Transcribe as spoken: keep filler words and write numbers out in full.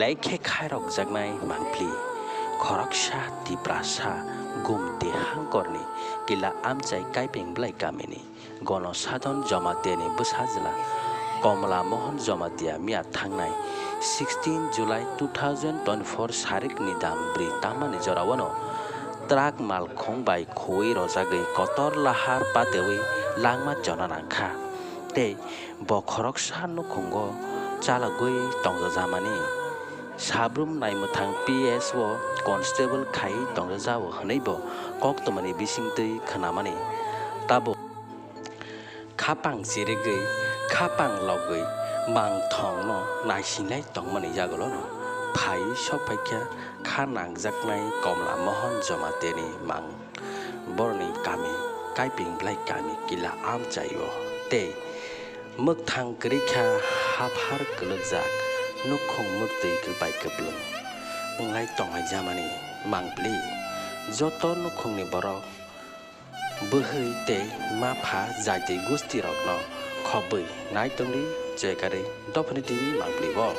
Belai khe khairokjaknai mangpili. Khoroksa Tiprasa Gumti hangkorni Kila Amchai Kaipeng Blai kamini Gono Sadhon Jamatia ni bwsajwla Komla Mohan Jamatia miya thangnai sixteen July two thousand twenty-four sarikni dam bwrwi tammani jorao no truck malkhung bai khuwi rojagwi kotor lahar patewi langma chona nangkha tei bo khoroksa nukhungo chalogwi tongjamani. Sabrum naimwthang P S o constable khai tongjao hwnwi bo koktwmani bisingtwi khwnamani. Tabuk khapang chirigwi, khapang logwi mangthongno naisinglai tongmani yagulono phai sokphaikha kha nangjaknai Komla Mohan Jamatia ni mang borni kami Kaiping Blai kami Kila Amchai o tei mwkthang kwrwi kha haphar kwlwkjak nukhung mwktwi kwbai kwplwng wnglai tonglaijamani mangpili joto nukhungni borok. Bwhwi tei mapha jaiti gusti rokno khobwi nai tongdi, je karwi dophani T V mangpili o.